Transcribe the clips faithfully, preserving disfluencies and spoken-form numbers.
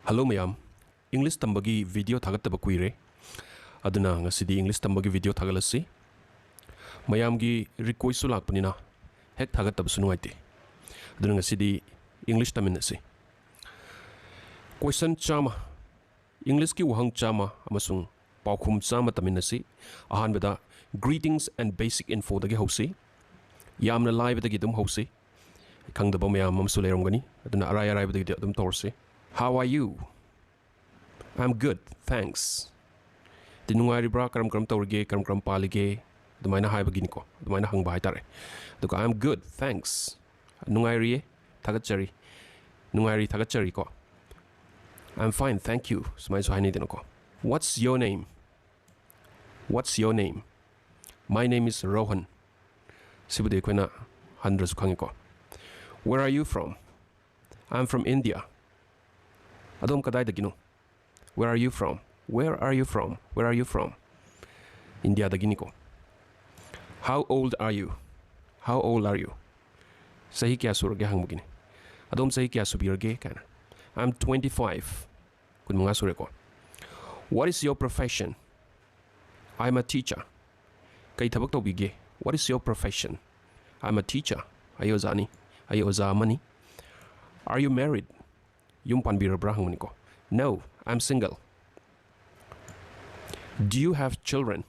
Hello ꯃꯌꯥꯝ, English ꯇꯝꯕꯒꯤ video ꯊꯥꯒꯠꯇꯕ ꯀꯨꯏꯔꯦ, ꯑꯗꯨꯅ ꯉꯁꯤꯗꯤ ꯏꯪꯂꯤꯁ ꯇꯝꯕꯒꯤ ꯚꯤꯗꯤꯑꯣ ꯊꯥꯒꯠꯂꯁꯤ꯫ ꯃꯌꯥꯝꯒꯤ ꯔꯤꯀ꯭ꯋꯦꯁꯁꯨ ꯂꯥꯛꯄꯅꯤꯅ ꯍꯦꯛ ꯊꯥꯒꯠꯇꯕꯁꯨ ꯅꯨꯡꯉꯥꯏꯇꯦ, ꯑꯗꯨꯅ ꯉꯁꯤꯗꯤ ꯏꯪꯂꯤꯁ ꯇꯝꯃꯤꯟꯅꯁꯤ꯫ ꯀꯣꯏꯁꯟ ꯆꯥꯝꯃ, ꯏꯪꯂꯤꯁꯀꯤ ꯋꯥꯍꯪ ꯆꯥꯝꯃ ꯑꯃꯁꯨꯡ ꯄꯥꯎꯈꯨꯝ ꯆꯥꯝꯃ ꯇꯝꯃꯤꯟꯅꯁꯤ꯫ ꯑꯍꯥꯟꯕꯗ greetings and basic infoꯗꯒꯤ ꯍꯧꯁꯤ꯫ ꯌꯥꯝꯅ ꯂꯥꯏꯕꯗꯒꯤ ꯑꯗꯨꯝ ꯍꯧꯁꯤ꯫ ꯈꯪꯗꯕ ꯃꯌꯥꯝ ꯑꯃꯁꯨ ꯂꯩꯔꯝꯒꯅꯤ, ꯑꯗꯨꯅ ꯑꯔꯥꯏ ꯑꯔꯥꯏꯕꯗꯒꯤꯗꯤ ꯑꯗꯨꯝ ꯇꯧꯔꯁꯤ꯫ How are you? I'm good, thanks. ꯗꯤ ꯅꯨꯡꯉꯥꯏꯔꯤꯕ꯭ꯔꯥ, ꯀꯔꯝ ꯀꯔꯝ ꯇꯧꯔꯤꯒꯦ, ꯀꯔꯝ ꯀꯔꯝ ꯄꯥꯜꯂꯤꯒꯦ, ꯑꯗꯨꯃꯥꯏꯅ ꯍꯥꯏꯕꯒꯤꯅꯤꯀꯣ, ꯑꯗꯨꯃꯥꯏꯅ ꯍꯪꯕ ꯍꯥꯏꯇꯥꯔꯦ꯫ ꯑꯗꯨꯒ I'm good, thanks, ꯅꯨꯡꯉꯥꯏꯔꯤꯌꯦ, ꯊꯥꯒꯠꯆꯔꯤ, ꯅꯨꯡꯉꯥꯏꯔꯤ, ꯊꯥꯒꯠꯆꯔꯤꯀꯣ꯫ I'm fine, thank you, ꯁꯨꯃꯥꯏꯅꯁꯨ ꯍꯥꯏꯅꯩꯗꯅꯀꯣ꯫ What's your name? What's your name? My name is Rohan. ꯁꯤꯕꯨꯗꯤ ꯑꯩꯈꯣꯏꯅ ꯍꯟꯗ꯭ꯔꯁꯨ ꯈꯪꯉꯤꯀꯣ꯫ Where are you from? I'm from India. ꯑꯗꯣꯝ ꯀꯗꯥꯏꯗꯒꯤꯅꯣ? Where are you from? Where are you from? Where are you from? ꯏꯟꯗꯤꯌꯥꯗꯒꯤꯅꯤꯀꯣ꯫ How old are you? How old are you? ꯆꯍꯤ ꯀꯌꯥ ꯁꯨꯔꯒꯦ ꯍꯪꯕꯒꯤꯅꯤ꯫ ꯑꯗꯣꯝ ꯆꯍꯤ ꯀꯌꯥ ꯁꯨꯕꯤꯔꯒꯦ ꯀꯥꯏꯅ꯫ I'm twenty five. ꯀꯨꯟꯃꯉꯥ ꯁꯨꯔꯦꯀꯣ꯫ What is your profession? I'm a teacher. ꯀꯩ ꯊꯕꯛ ꯇꯧꯕꯤꯒꯦ? What is your profession? I'm a teacher. ꯑꯩ ꯑꯣꯖꯥꯅꯤ꯫ ꯑꯩ ꯑꯣꯖꯥ ꯑꯃꯅꯤ꯫ Are you married? ꯌꯨꯝ ꯄꯥꯟꯕꯤꯔꯕ꯭ꯔꯥ ꯍꯪꯕꯅꯤꯀꯣ꯫ No, I'm single. Do you have children?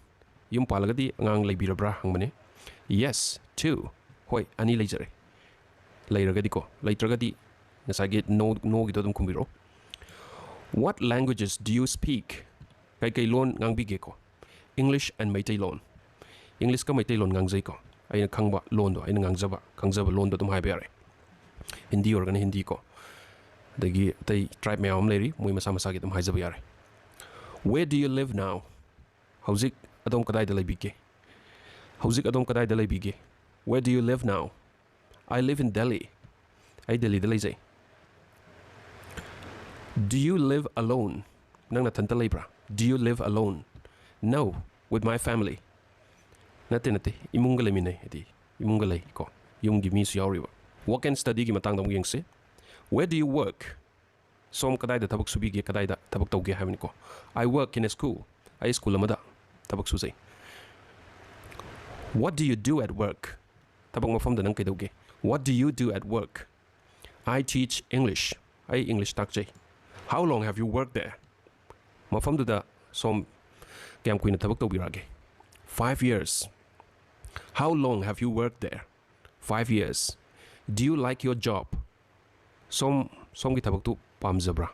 ꯌꯨꯝ ꯄꯥꯜꯂꯒꯗꯤ ꯑꯉꯥꯡ ꯂꯩꯕꯤꯔꯕ꯭ꯔꯥ ꯍꯪꯕꯅꯤ꯫ Yes, two. ꯍꯣꯏ, ꯑꯅꯤ ꯂꯩꯖꯔꯦ꯫ ꯂꯩꯔꯒꯗꯤꯀꯣ, ꯂꯩꯇ꯭ꯔꯒꯗꯤ ꯉꯁꯥꯏꯒꯤ no, noꯒꯤꯗꯣ ꯑꯗꯨꯝ ꯈꯨꯝꯕꯤꯔꯛꯑꯣ꯫ What languages do you speak? ꯀꯩꯀꯩ ꯂꯣꯟ ꯉꯥꯡꯕꯤꯒꯦꯀꯣ? English and Meiteilon. ꯏꯪꯂꯤꯁꯀ ꯃꯩꯇꯩꯂꯣꯟ ꯉꯥꯡꯖꯩꯀꯣ꯫ ꯑꯩꯅ ꯈꯪꯕ ꯂꯣꯟꯗꯣ, ꯑꯩꯅ ꯉꯥꯡꯖꯕ, ꯈꯪꯖꯕ ꯂꯣꯟꯗꯣ ꯑꯗꯨꯝ ꯍꯥꯏꯕ ꯌꯥꯔꯦ꯫ ꯍꯤꯟꯗꯤ ꯑꯣꯏꯔꯒꯅ ꯍꯤꯟꯗꯤꯀꯣ꯫ ꯑꯗꯒꯤ ꯑꯇꯩ ꯇ꯭ꯔꯥꯏꯕ ꯃꯌꯥꯝ ꯑꯃ ꯂꯩꯔꯤ, ꯃꯣꯏ ꯃꯁꯥ ꯃꯁꯥꯒꯤ ꯑꯗꯨꯝ ꯍꯥꯏꯖꯕ ꯌꯥꯔꯦ꯫ Where do you live now? ꯍꯧꯖꯤꯛ ꯑꯗꯣꯝ ꯀꯗꯥꯏꯗ ꯂꯩꯕꯤꯒꯦ? ꯍꯧꯖꯤꯛ ꯑꯗꯣꯝ ꯀꯗꯥꯏꯗ ꯂꯩꯕꯤꯒꯦ? Where do you live now? I live in Delhi. ꯑꯩ ꯗꯦꯜꯂꯤꯗ ꯂꯩꯖꯩ꯫ Do you live alone? ꯅꯪ ꯅꯊꯟꯇ ꯂꯩꯕ꯭ꯔꯥ? Do you live alone? No, with my family. ꯅꯠꯇꯦ, ꯅꯠꯇꯦ, ꯏꯃꯨꯡꯒ ꯂꯩꯃꯤꯟꯅꯩ, ꯍꯥꯏꯗꯤ ꯏꯃꯨꯡꯒ ꯂꯩ ꯀꯣ, ꯌꯨꯝꯒꯤ ꯃꯤꯁꯨ ꯌꯥꯎꯔꯤꯕ꯫ Work and studyꯒꯤ ꯃꯇꯥꯡꯗ ꯑꯃꯨꯛ ꯌꯦꯡꯁꯤ꯫ Where do you work? ꯁꯣꯝ ꯀꯗꯥꯏꯗ ꯊꯕꯛ ꯁꯨꯕꯤꯒꯦ, ꯀꯗꯥꯏꯗ ꯊꯕꯛ ꯇꯧꯒꯦ ꯍꯥꯏꯕꯅꯤꯀꯣ꯫ I work in a school. ꯑꯩ ꯁ꯭ꯀꯨꯜ ꯑꯃꯗ ꯊꯕꯛ ꯁꯨꯖꯩ꯫ What do you do at work? ꯊꯕꯛ ꯃꯐꯝꯗ ꯅꯪ ꯀꯩꯗꯧꯒꯦ? What do you do at work? I teach English. ꯑꯩ English ꯇꯥꯛꯆꯩ꯫ How long have you worked there? ꯃꯐꯝꯗꯨꯗ ꯁꯣꯝ ꯀꯌꯥꯝ ꯀꯨꯏꯅ ꯊꯕꯛ ꯇꯧꯕꯤꯔꯛꯑꯒꯦ? Five years. How long have you worked there? Five years. Do you like your job? ꯁꯣꯝ ꯁꯣꯝꯒꯤ ꯊꯕꯛꯇꯨ ꯄꯥꯝꯖꯕ꯭ꯔꯥ?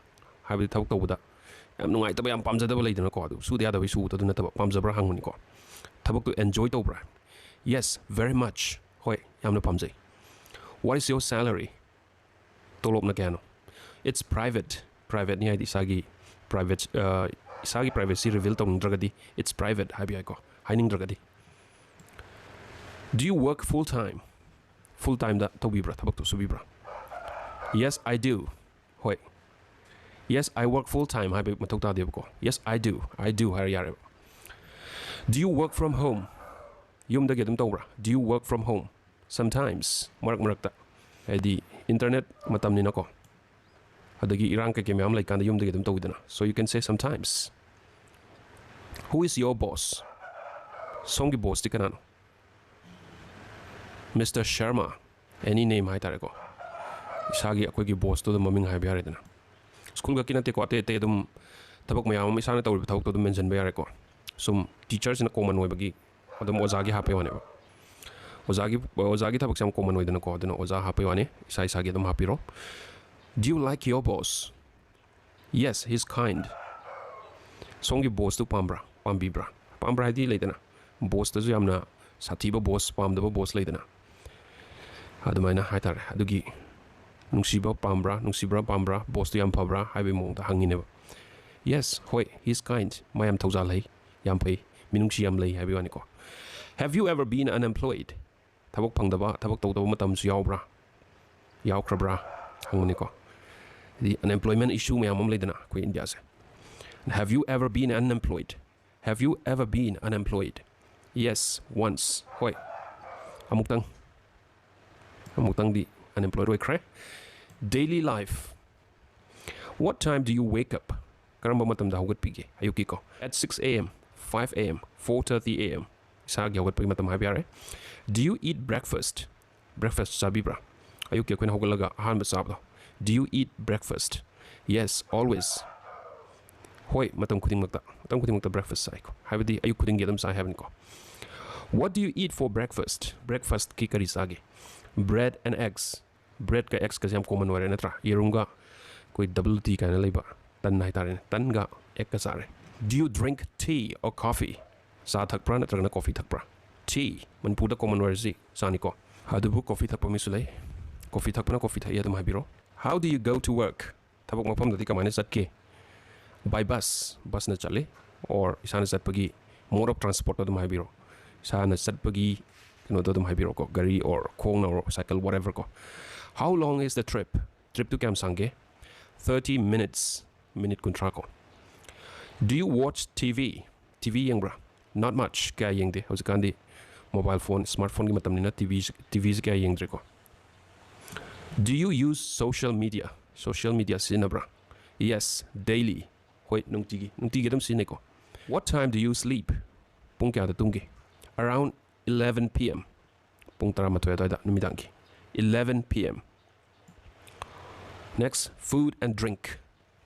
ꯍꯥꯏꯕꯗꯤ ꯊꯕꯛ ꯇꯧꯕꯗ ꯌꯥꯝ ꯅꯨꯡꯉꯥꯏꯇꯕ, ꯌꯥꯝ ꯄꯥꯝꯖꯗꯕ ꯂꯩꯗꯅꯀꯣ, ꯑꯗꯨ ꯁꯨꯗ ꯌꯥꯗꯕꯩ ꯁꯨꯕꯗꯣ ꯑꯗꯨ ꯅꯠꯇꯕ, ꯄꯥꯝꯖꯕ꯭ꯔꯥ ꯍꯪꯕꯅꯤꯀꯣ꯫ ꯊꯕꯛꯇꯨ enjoy ꯇꯧꯕ꯭ꯔꯥ? Yes, very much. ꯍꯣꯏ, ꯌꯥꯝꯅ ꯄꯥꯝꯖꯩ꯫ What is your salary? ꯇꯣꯂꯣꯞꯅ ꯀꯌꯥꯅꯣ? It's private. Privateꯅꯤ ꯍꯥꯏꯗꯤ ꯏꯁꯥꯒꯤ private, ꯑ, ꯏꯁꯥꯒꯤ privacy reveal ꯇꯧꯅꯤꯡꯗ꯭ꯔꯒꯗꯤ it's private ꯍꯥꯏꯕ ꯌꯥꯏꯀꯣ, ꯍꯥꯏꯅꯤꯡꯗ꯭ꯔꯒꯗꯤ꯫ Do you work full time? Full timeꯗ ꯇꯧꯕꯤꯕ꯭ꯔꯥ, ꯊꯕꯛꯇꯨ ꯁꯨꯕꯤꯕ꯭ꯔꯥ? Yes, I do. ꯍꯣꯏ꯫ Yes, I work full time ꯍꯥꯏꯕ ꯃꯊꯧ ꯇꯥꯗꯦꯕꯀꯣ꯫ Yes, I do. I do ꯍꯥꯏꯔ ꯌꯥꯔꯦꯕ꯫ Do you work from home? ꯌꯨꯝꯗꯒꯤ ꯑꯗꯨꯝ ꯇꯧꯕ꯭ꯔꯥ? Do you work from home? Sometimes, ꯃꯔꯛ ꯃꯔꯛꯇ꯫ ꯍꯥꯏꯗꯤ internet ꯃꯇꯝꯅꯤꯅꯀꯣ꯫ ꯑꯗꯒꯤ ꯏꯔꯥꯡ ꯀꯩꯀꯩ ꯃꯌꯥꯝ ꯂꯩꯀꯥꯟꯗ ꯌꯨꯝꯗꯒꯤ ꯑꯗꯨꯝ ꯇꯧꯋꯤꯗꯅ꯫ So you can say sometimes. Who is your boss? ꯁꯣꯝꯒꯤ bossꯇꯤ ꯀꯅꯥꯅꯣ? Mister Sharma, any name ꯍꯥꯏꯇꯥꯔꯦꯀꯣ꯫ ꯏꯁꯥꯒꯤ, ꯑꯩꯈꯣꯏꯒꯤ bossꯇꯨꯗ ꯃꯃꯤꯡ ꯍꯥꯏꯕ ꯌꯥꯔꯦꯗꯅ꯫ ꯁ꯭ꯀꯨꯜ ꯈꯛꯀꯤ ꯅꯠꯇꯦꯀꯣ, ꯑꯇꯩ ꯑꯇꯩ ꯑꯗꯨꯝ ꯊꯕꯛ ꯃꯌꯥꯝ ꯑꯃ ꯏꯁꯥꯅ ꯇꯧꯔꯤꯕ ꯊꯕꯛꯇꯣ ꯑꯗꯨꯝ mentionꯕ ꯌꯥꯔꯦꯀꯣ꯫ ꯁꯨꯝ teacherꯁꯤꯅ common ꯑꯣꯏꯕꯒꯤ ꯑꯗꯨꯝ ꯑꯣꯖꯥꯒꯤ ꯍꯥꯞꯄꯩ ꯋꯥꯅꯦꯕ꯫ ꯑꯣꯖꯥꯒꯤ, ꯑꯣꯖꯥꯒꯤ ꯊꯕꯛꯁꯦ ꯌꯥꯝ common ꯑꯣꯏꯗꯅꯀꯣ, ꯑꯗꯨꯅ ꯑꯣꯖꯥ ꯍꯥꯞꯄꯩ ꯋꯥꯅꯤ, ꯏꯁꯥ ꯏꯁꯥꯒꯤ ꯑꯗꯨꯝ ꯍꯥꯞꯄꯤꯔꯣ꯫ Do you like your boss? Yes, he's kind. ꯁꯣꯝꯒꯤ bossꯇꯨ ꯄꯥꯝꯕ꯭ꯔꯥ? ꯄꯥꯝꯕꯤꯕ꯭ꯔꯥ? ꯄꯥꯝꯕ꯭ꯔꯥ ꯍꯥꯏꯗꯤ ꯂꯩꯗꯅ, bossꯇꯁꯨ ꯌꯥꯝꯅ ꯁꯥꯊꯤꯕ boss, ꯄꯥꯝꯗꯕ boss ꯂꯩꯗꯅ, ꯑꯗꯨꯃꯥꯏꯅ ꯍꯥꯏꯇꯥꯔꯦ꯫ ꯑꯗꯨꯒꯤ ꯅꯨꯡꯁꯤꯕ ꯄꯥꯝꯕ꯭ꯔꯥ, ꯅꯨꯡꯁꯤꯕ꯭ꯔꯥ ꯄꯥꯝꯕ꯭ꯔꯥ, bossꯇꯨ ꯌꯥꯝ ꯐꯕ꯭ꯔꯥ ꯍꯥꯏꯕꯒꯤ ꯃꯑꯣꯡꯗ ꯍꯪꯉꯤꯅꯦꯕ꯫ Yes, ꯍꯣꯏ, he's kind. ꯃꯥ ꯌꯥꯝ ꯊꯧꯖꯥꯜ ꯍꯩ, ꯌꯥꯝ ꯐꯩ, ꯃꯤꯅꯨꯡꯁꯤ ꯌꯥꯝ ꯂꯩ ꯍꯥꯏꯕꯒꯤ ꯋꯥꯅꯤꯀꯣ꯫ Have you ever been unemployed? ꯊꯕꯛ ꯐꯪꯗꯕ, ꯊꯕꯛ ꯇꯧꯗꯕ ꯃꯇꯝꯁꯨ ꯌꯥꯎꯕ꯭ꯔꯥ? ꯌꯥꯎꯈ꯭ꯔꯕ꯭ꯔꯥ? ꯍꯪꯕꯅꯤꯀꯣ꯫ ꯍꯥꯏꯗꯤ unemployment issue ꯃꯌꯥꯝ ꯑꯃ ꯂꯩꯗꯅ ꯑꯩꯈꯣꯏ ꯏꯟꯗꯤꯌꯥꯁꯦ꯫ Have you ever been unemployed? Have you ever been unemployed? Yes, once. ꯍꯣꯏ, ꯑꯃꯨꯛꯇꯪ꯫ ꯑꯃꯨꯛꯇꯪꯗꯤ unemployed ꯑꯣꯏꯈ꯭ꯔꯦ꯫ Daily life. What time do you wake up? ꯀꯔꯝꯕ ꯃꯇꯝꯗ ꯍꯧꯒꯠꯄꯤꯒꯦ? ꯑꯌꯨꯛꯀꯤꯀꯣ, at six a.m., five a.m., four thirty a.m. ꯏꯁꯥꯒꯤ ꯍꯧꯒꯠꯄꯒꯤ ꯃꯇꯝ ꯍꯥꯏꯕ ꯌꯥꯔꯦ. Do you eat breakfast? Breakfast ꯆꯥꯕꯤꯕ꯭ꯔꯥ? ꯑꯌꯨꯛꯀꯤ ꯑꯩꯈꯣꯏꯅ ꯍꯧꯒꯠꯂꯒ ꯑꯍꯥꯟꯕ ꯆꯥꯕꯗꯣ. Do you eat breakfast? Yes, always. ꯍꯣꯏ, ꯃꯇꯝ ꯈꯨꯗꯤꯡꯃꯛꯇ, ꯃꯇꯝ ꯈꯨꯗꯤꯡꯃꯛꯇ breakfast ꯆꯥꯏꯀꯣ, ꯍꯥꯏꯕꯗꯤ ꯑꯌꯨꯛ ꯈꯨꯗꯤꯡꯒꯤ ꯑꯗꯨꯝ ꯆꯥꯏ ꯍꯥꯏꯕꯅꯤꯀꯣ. What do you eat for breakfast? Breakfastꯀꯤ ꯀꯔꯤ ꯆꯥꯒꯦ? Bread and eggs. Breadꯀ eggsꯀꯁꯦ ꯌꯥꯝ common ꯑꯣꯏꯔꯦ, ꯅꯠꯇ꯭ꯔꯥ? ꯌꯦꯔꯨꯝꯒ ꯑꯩꯈꯣꯏ double tea ꯀꯥꯏꯅ ꯂꯩꯕ, ꯇꯟ ꯍꯥꯏꯇꯥꯔꯦꯅꯦ, ꯇꯟꯒ eggꯀ ꯆꯥꯔꯦ. Do you drink tea or coffee? ꯆꯥ ꯊꯛꯄ꯭ꯔꯥ ꯅꯠꯇ꯭ꯔꯒꯅ coffee ꯊꯛꯄ꯭ꯔꯥ? Tea, ꯃꯅꯤꯄꯨꯔꯗ common ꯑꯣꯏꯔꯤꯁꯤ ꯆꯥꯅꯤꯀꯣ, ꯑꯗꯨꯕꯨ coffee ꯊꯛꯄ ꯃꯤꯁꯨ ꯂꯩ. Coffee ꯊꯛꯄꯅ coffee ꯊꯛꯏ ꯑꯗꯨꯝ ꯍꯥꯏꯕꯤꯔꯣ. How do you go to work? ꯊꯕꯛ ꯃꯐꯝꯗꯗꯤ ꯀꯃꯥꯏꯅ ꯆꯠꯀꯦ? By bus, busꯅ ꯆꯠꯂꯤ, or ꯏꯁꯥꯅ ꯆꯠꯄꯒꯤ mode of transport ꯑꯗꯨꯝ ꯍꯥꯏꯕꯤꯔꯣ. ꯏꯁꯥꯅ ꯆꯠꯄꯒꯤ ꯀꯩꯅꯣꯗꯣ ꯑꯗꯨꯝ ꯍꯥꯏꯕꯤꯔꯣꯀꯣ, ꯒꯥꯔꯤ or ꯈꯣꯡꯅ or cycle, whatever ꯀꯣ. How long is the trip? Tripꯇꯨ ꯀꯌꯥꯝ ꯁꯥꯡꯒꯦ? Thirty minutes, minute ꯀꯨꯟꯊ꯭ꯔꯥ ꯀꯣ. Do you watch T V? T V ꯌꯦꯡꯕ꯭ꯔꯥ? Not much, ꯀꯌꯥ ꯌꯦꯡꯗꯦ꯫ ꯍꯧꯖꯤꯛꯀꯥꯟꯗꯤ mobile phone, smartphoneꯒꯤ ꯃꯇꯝꯅꯤꯅ T V, TVꯁꯦ ꯀꯌꯥ ꯌꯦꯡꯗ꯭ꯔꯦꯀꯣ꯫ Do you use social media? Social media ꯁꯤꯖꯤꯟꯅꯕ꯭ꯔꯥ? Yes, daily. ꯍꯣꯏ, ꯅꯨꯡꯇꯤꯒꯤ, ꯅꯨꯡꯇꯤꯒꯤ ꯑꯗꯨꯝ ꯁꯤꯖꯤꯟꯅꯩꯀꯣ꯫ What time do you sleep? ꯄꯨꯡ ꯀꯌꯥꯗ ꯇꯨꯝꯒꯦ? Around eleven p.m. ꯄꯨꯡ ꯇꯔꯥꯃꯥꯊꯣꯏ ꯑꯗꯨꯋꯥꯏꯗ ꯅꯨꯃꯤꯗꯥꯡꯒꯤ꯫ Eleven p.m. Next, food and drink.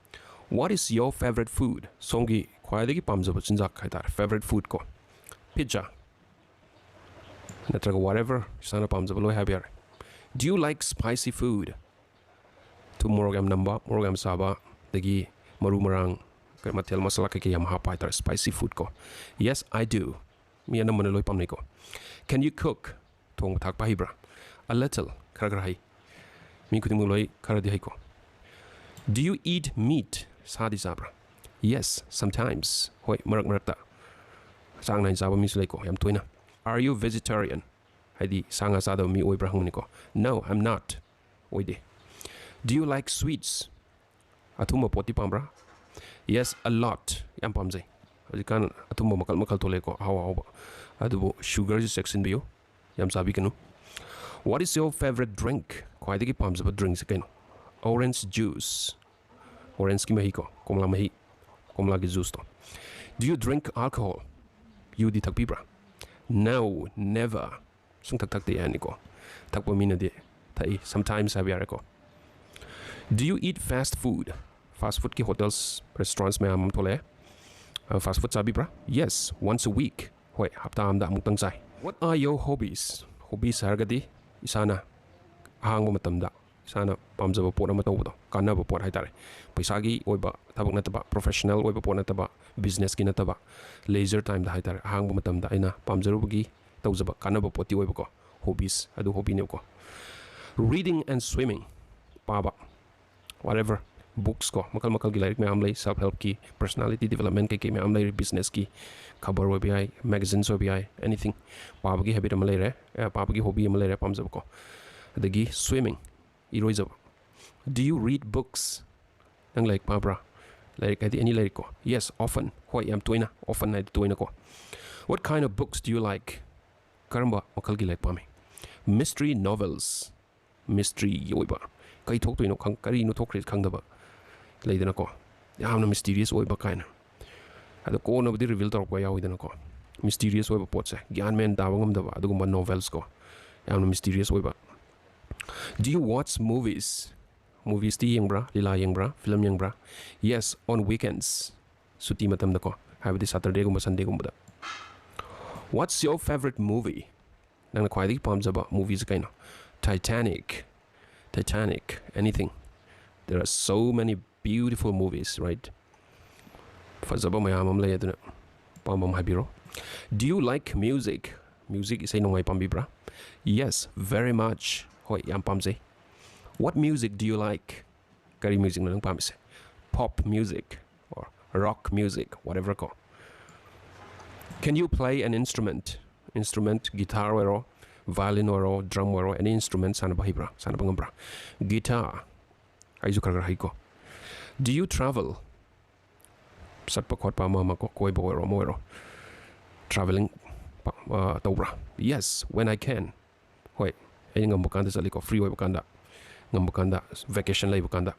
What is your favorite food? ꯁꯣꯝꯒꯤ ꯈ꯭ꯋꯥꯏꯗꯒꯤ ꯄꯥꯝꯖꯕ ꯆꯤꯟꯖꯥꯛ ꯍꯥꯏꯇꯥꯔꯦ, favorite food ꯀꯣ꯫ Pizza ꯅꯠꯇ꯭ꯔꯒ whatever, ꯏꯁꯥꯅ ꯄꯥꯝꯖꯕ ꯂꯣꯏ ꯍꯥꯏꯕ ꯌꯥꯔꯦ꯫ Do you like spicy food? ꯊꯨꯝ ꯃꯣꯔꯣꯛ ꯌꯥꯝ ꯅꯝꯕ, ꯃꯣꯔꯣꯛ ꯌꯥꯝ ꯆꯥꯕ, ꯑꯗꯒꯤ ꯃꯔꯨ ꯃꯔꯥꯡ, ꯀꯩ ꯃꯊꯦꯜ ꯃꯁꯥꯂꯥ ꯀꯩꯀꯩ ꯌꯥꯝ ꯍꯥꯞꯄ ꯍꯥꯏꯇꯥꯔꯦ, spicy food ꯀꯣ꯫ Yes, I do. ꯃꯤ ꯑꯅꯝꯕꯅ ꯂꯣꯏ ꯄꯥꯝꯅꯩꯀꯣ꯫ Can you cook? ꯊꯣꯡꯕ ꯊꯥꯛꯄ ꯍꯩꯕ꯭ꯔꯥ? A little, ꯈꯔ ꯈꯔ ꯍꯩ꯫ ꯃꯤ ꯈꯨꯗꯤꯡꯃꯛ ꯂꯣꯏ ꯈꯔꯗꯤ ꯍꯩꯀꯣ꯫ Do you eat meat? ꯁꯥꯗꯤ ꯆꯥꯕ꯭ꯔꯥ? Yes, sometimes. ꯍꯣꯏ, ꯃꯔꯛ ꯃꯔꯛꯇ꯫ ꯆꯥꯡ ꯅꯥꯏꯅ ꯆꯥꯕ ꯃꯤꯁꯨ ꯂꯩꯀꯣ, ꯌꯥꯝ ꯇꯣꯏꯅ꯫ Are you vegetarian? ꯍꯥꯏꯗꯤ ꯁꯥ ꯉꯥ ꯆꯥꯗꯕ ꯃꯤ ꯑꯣꯏꯕ꯭ꯔꯥ ꯍꯪꯕꯅꯤꯀꯣ꯫ No, I'm not. ꯑꯣꯏꯗꯦ꯫ Do you like sweets? ꯑꯊꯨꯝꯕ ꯄꯣꯠꯇꯤ ꯄꯥꯝꯕ꯭ꯔꯥ? Yes, a lot. ꯌꯥꯝ ꯄꯥꯝꯖꯩ꯫ ꯍꯧꯖꯤꯛꯀꯥꯟ ꯑꯊꯨꯝꯕ ꯃꯈꯜ ꯃꯈꯜ ꯊꯣꯛꯂꯛꯑꯦꯀꯣ, ꯑꯍꯥꯎ ꯑꯍꯥꯎꯕ꯫ ꯑꯗꯨꯕꯨ sugarꯁꯤ ꯆꯦꯛꯁꯤꯟꯕꯤꯌꯨ, ꯌꯥꯝ ꯆꯥꯕꯤꯒꯅꯨ꯫ What is your favorite drink? ꯈ꯭ꯋꯥꯏꯗꯒꯤ ꯄꯥꯝꯖꯕ drinkꯁꯦ ꯀꯩꯅꯣ? Orange juice. ꯑꯣꯔꯦꯟꯖꯀꯤ ꯃꯍꯤꯀꯣ, ꯀꯣꯝꯂꯥ ꯃꯍꯤ, ꯀꯣꯝꯂꯥꯒꯤ ꯖꯨꯁꯇꯣ꯫ Do you drink alcohol? ꯌꯨꯗꯤ ꯊꯛꯄꯤꯕ꯭ꯔꯥ? No, never. ꯁꯨꯡꯊꯛ ꯊꯛꯇꯦ ꯍꯥꯏꯅꯤꯀꯣ꯫ ꯊꯛꯄ ꯃꯤꯅꯗꯤ ꯊꯛꯏ, sometimes ꯍꯥꯏꯕ ꯌꯥꯔꯦꯀꯣ꯫ Do you eat fast food? Fast foodꯀꯤ hotels, restaurants ꯃꯌꯥꯝ ꯑꯃ ꯊꯣꯛꯂꯛꯑꯦ꯫ Fast food ꯆꯥꯕꯤꯕ꯭ꯔꯥ? Yes, once a week. ꯍꯣꯏ, ꯍꯞꯇꯥ ꯑꯃꯗ ꯑꯃꯨꯛꯇꯪ ꯆꯥꯏ꯫ What are your hobbies? Hobbies ꯍꯥꯏꯔꯒꯗꯤ ꯏꯁꯥꯅ ꯑꯍꯥꯡꯕ ꯃꯇꯝꯗ ꯏꯁꯥꯅ ꯄꯥꯝꯖꯕ ꯄꯣꯠ ꯑꯃ ꯇꯧꯕꯗꯣ, ꯀꯥꯟꯅꯕ ꯄꯣꯠ ꯍꯥꯏꯇꯥꯔꯦ꯫ ꯄꯩꯁꯥꯒꯤ ꯑꯣꯏꯕ ꯊꯕꯛ ꯅꯠꯇꯕ, professional ꯑꯣꯏꯕ ꯄꯣꯠ ꯅꯠꯇꯕ, businessꯀꯤ ꯅꯠꯇꯕ, leisure timeꯗ ꯍꯥꯏꯇꯥꯔꯦ, ꯑꯍꯥꯡꯕ ꯃꯇꯝꯗ ꯑꯩꯅ ꯄꯥꯝꯖꯔꯨꯕꯒꯤ ꯇꯧꯖꯕ ꯀꯥꯟꯅꯕ ꯄꯣꯠꯇꯤ ꯑꯣꯏꯕꯀꯣ꯫ Hobbies ꯑꯗꯨ hobbyꯅꯦꯕꯀꯣ꯫ Reading and swimming, ꯄꯥꯕ, whatever, books ꯀꯣ, ꯃꯈꯜ ꯃꯈꯜꯒꯤ ꯂꯥꯏꯔꯤꯛ ꯃꯌꯥꯝ ꯂꯩ, self helpꯀꯤ, personality development ꯀꯩꯀꯩ ꯃꯌꯥꯝ ꯂꯩꯔꯤ, businessꯀꯤ, ꯈꯕꯔ ꯑꯣꯏꯕ ꯌꯥꯏ, magazines ꯑꯣꯏꯕ ꯌꯥꯏ, anything꯫ ꯄꯥꯕꯒꯤ habit ꯑꯃ ꯂꯩꯔꯦ, ꯑꯦ, ꯄꯥꯕꯒꯤ hobby ꯑꯃ ꯂꯩꯔꯦ, ꯄꯥꯝꯖꯕꯀꯣ꯫ ꯑꯗꯒꯤ swimming, ꯏꯔꯣꯏꯖꯕ꯫ Do you read books? ꯅꯪ ꯂꯥꯏꯔꯤꯛ ꯄꯥꯕ꯭ꯔꯥ? ꯂꯥꯏꯔꯤꯛ ꯍꯥꯏꯗꯤ any ꯂꯥꯏꯔꯤꯛꯀꯣ꯫ Yes, often. ꯍꯣꯏ, ꯌꯥꯝ ꯇꯣꯏꯅ꯫ Often ꯍꯥꯏꯗꯤ ꯇꯣꯏꯅꯀꯣ꯫ What kind of books do you like? ꯀꯔꯝꯕ ꯃꯈꯜꯒꯤ ꯂꯥꯏꯔꯤꯛ ꯄꯥꯝꯃꯤ? Mystery novels. Mystery ꯑꯣꯏꯕ꯫ ꯀꯩ ꯊꯣꯛꯇꯣꯏꯅꯣ ꯈꯪ-, ꯀꯔꯤꯅꯣ ꯊꯣꯛꯈ꯭ꯔꯤꯁꯦ ꯈꯪꯗꯕ ꯂꯩꯗꯅꯀꯣ꯫ ꯌꯥꯝꯅ mysterious ꯑꯣꯏꯕ ꯀꯥꯏꯅ꯫ ꯑꯗꯣ ꯀꯣꯟꯅꯕꯨꯗꯤ reveal ꯇꯧꯔꯛꯄ ꯌꯥꯎꯋꯤꯗꯅꯀꯣ꯫ Mysterious ꯑꯣꯏꯕ ꯄꯣꯠꯁꯦ, ꯒ꯭ꯌꯥꯟ ꯃꯦꯟ ꯇꯥꯕ ꯉꯝꯗꯕ ꯑꯗꯨꯒꯨꯝꯕ novels ꯀꯣ꯫ ꯌꯥꯝꯅ mysterious ꯑꯣꯏꯕ꯫ Do you watch movies? Moviesꯇꯤ ꯌꯦꯡꯕ꯭ꯔꯥ? ꯂꯤꯂꯥ ꯌꯦꯡꯕ꯭ꯔꯥ? Film ꯌꯦꯡꯕ꯭ꯔꯥ? Yes, on weekends. ꯁꯨꯇꯤ ꯃꯇꯝꯗꯀꯣ, ꯍꯥꯏꯕꯗꯤ Saturdayꯒꯨꯝꯕ Sundayꯒꯨꯝꯕꯗ꯫ What's your favorite movie? ꯅꯪꯅ ꯈ꯭ꯋꯥꯏꯗꯒꯤ ꯄꯥꯝꯖꯕ movieꯁꯦ ꯀꯩꯅꯣ? Titanic. Titanic. Anything. There are so many beautiful movies, right? ꯐꯖꯕ ꯃꯌꯥꯝ ꯑꯃ ꯂꯩ, ꯑꯗꯨꯅ ꯑꯄꯥꯝꯕ ꯑꯃ ꯍꯥꯏꯕꯤꯔꯣ꯫ Do you like music? Music, ꯏꯁꯩ ꯅꯣꯡꯃꯥꯏ ꯄꯥꯝꯕꯤꯕ꯭ꯔꯥ? Yes, very much. ꯍꯣꯏ, ꯌꯥꯝ ꯄꯥꯝꯖꯩ꯫ What music do you like? ꯀꯔꯤ musicꯅꯣ ꯅꯪ ꯄꯥꯝꯃꯤꯁꯦ? Pop music or rock music, whatever ꯀꯣ꯫ Can you play an instrument? Instrument, guitar ꯑꯣꯏꯔꯣ, violin ꯑꯣꯏꯔꯣ, drum ꯑꯣꯏꯔꯣ, any instrument ꯁꯥꯟꯅꯕ ꯍꯩꯕ꯭ꯔꯥ? ꯁꯥꯟꯅꯕ ꯉꯝꯕ꯭ꯔꯥ? Guitar꯫ ꯑꯩꯁꯨ ꯈꯔ ꯈꯔ ꯍꯩꯀꯣ꯫ Do you travel? ꯆꯠꯄ ꯈꯣꯠꯄ ꯑꯃ ꯑꯃ ꯀꯣ, ꯀꯣꯏꯕ ꯑꯣꯏꯔꯣ, ꯑꯃ ꯑꯣꯏꯔꯣ꯫ Travelling ꯄ-, ꯑ, ꯇꯧꯕ꯭ꯔꯥ? Yes, when I can. ꯍꯣꯏ, ꯑꯩꯅ ꯉꯝꯕ ꯀꯥꯟꯗ ꯆꯠꯂꯤꯀꯣ, free ꯑꯣꯏꯕ ꯀꯥꯟꯗ, ꯉꯝꯕ ꯀꯥꯟꯗ, vacation ꯂꯩꯕ ꯀꯥꯟꯗ꯫